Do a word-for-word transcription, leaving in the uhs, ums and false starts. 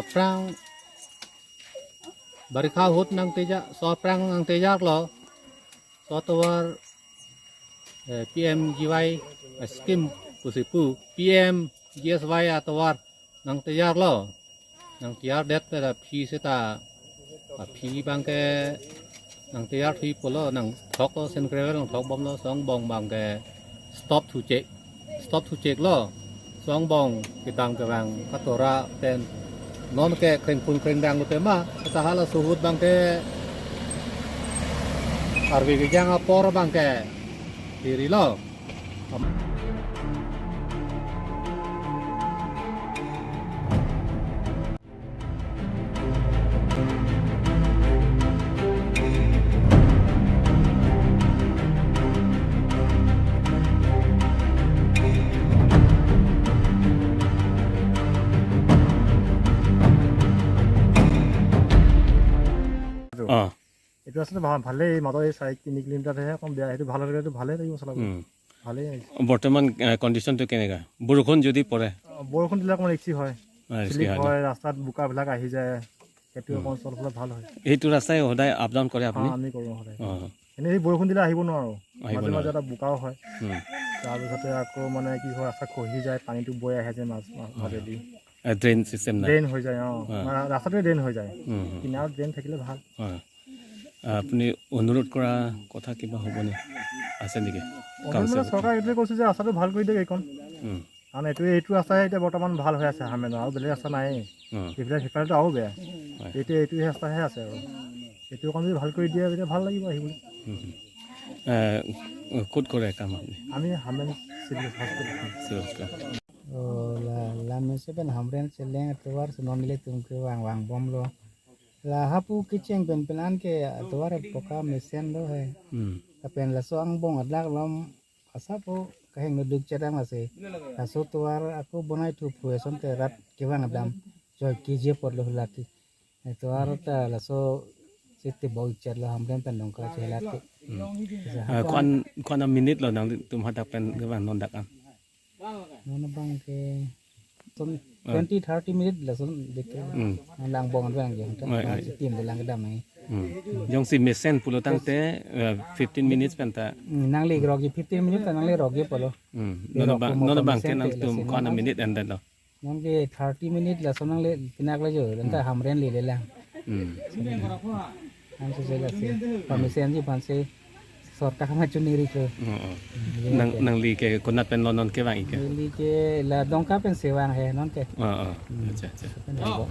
Aphrang barikha ahut nangtejak, laso aphrang nangtejaklo, laso atovar, eh, P M G Y scheme pusi pu, P M G S Y atovar nangtejaklo. Nangtejardet ta aphi seta, aphi abangke nangtejar thupo lo, nangthoklo, sand gravel nangthokbomlo, laso angbong abangke stop thuchek, stop thucheklo. Laso angbong kedam kevang katora pen non ke krengpun krengdang lo tema, seta halaso ahut abangke arve kejang apor abangke hirilo. অ। এইটো আচলতে ভা-, ভালেই, মাত্ৰ এই চাৰি তিনি কিলোমিটাৰহে অকণ বেয়া, সেইটো ভাল হ'লে এইটো ভালেই লাগিব চলাবলৈ। উম। ভালেই হৈছে। বৰ্তমান, এ, কণ্ডিশ্যনটো কেনেকা? বৰষুণ যদি পৰে? অ, বৰষুণ দিলে অকণমান ৰিক্সি হয়। অ, ৰিক্সি শ্লিপ হয় ন? হয়, ৰাস্তাত বোকাবিলাক আহি যায়, সেইটো উম। অকণমান চলাবলৈ ভাল হয়। এইটো ৰাস্তাই সদায় আপ ডাউন কৰে আপুনি? অ, আমি কৰোঁ সদায়। অ। এনেই সেই বৰষুণ দিলে আহিব নোৱাৰোঁ। আহিব মাজে মাজে নোৱাৰে। এটা বোকাও হয়। উম। তাৰপিছতে আকৌ মানে কি হয়, ৰাস্তা খহি যায়, পানীটো বৈ আহে যে মাজ-, মা-, হয়। মাজেদি। এ, ড্ৰেইন ছিষ্টেম নাই? ড্ৰেইন হৈ যায়, অ। অ। মানে ৰাস্তাটোৱে ড্ৰেইন হৈ যায়। উম, উম। কিনাৰত ড্ৰেইন থাকিলে ভাল। হয়। আপুনি অনুৰোধ কৰা কথা কিবা হ'বনে? আছে নেকি? অনুৰোধ মানে কাউন্সিলৰ? চৰকাৰক এইটোৱে কৈছোঁ যে ৰাস্তাটো ভাল কৰি দিয়ক এইকণ। উম। কাৰণ এইটো, এইটো ৰাস্তাহে এতিয়া বৰ্তমান ভাল হৈ আছে হামেনৰ, আৰু বেলেগ ৰাস্তা নাই। উম। সেইফালে, সেইফালেতো আৰু বেয়া। হয়। এতিয়া এইটো ৰাস্তাহে আছে আৰু। এইটো অকণ যদি ভাল কৰি দিয়ে, তেতিয়া ভাল লাগিব আহিবলৈ। উম, উম। এ, ক'ত কৰে কাম আপুনি? আমি হামেন civil hospital. Civil hospital. Oh, la, la mesen pen Hamren Seleng atovar si non nelitum kevang vangbomlo. La hapu kecheng pen pen anke atovar poka mesen lo he. Hmm. Lapen laso angbong adak along asap po kahingno duk chedang lasi. Laso atovar ako bonai thu phu asonte rat kevang dam. Joi keji apotlo laki. Atovar ta laso siti bau ichat lo Hamren pen Dongka chelat ke. Hmm. Jahata ah, kuan, kuan a minute lo nangtum hadak pen kevang non dak an? Non abangke son ah. Twenty, thirty minute lason deke. Hmm. Lang bong abang je. Oi, oi. Tim de lang kedam ai. Hmm. Jongsi mesen pulo tangte, eh, fifteen minutes pen ta. Hmm, nangli rokji fifteen minutes ta nangli rokji pulo. Hmm. Di non rok abang, mo non abangke mesen te nangtum lason kuan a minute endetlo? Nonke thirty minute lason nangle pinak lajo, lanta hmm. Hamren lele lang. Hmm. Ang sese lasi. Pamesen ji panse sorkar ma chuniri ke. Oh, oh. Hmm, nang, nangli ke konat pen lo non kevang ik ke? Neli ke la Dongka pensi vang he nonke. Oh, oh. Hmm. Acha, acha. Pen vang bo.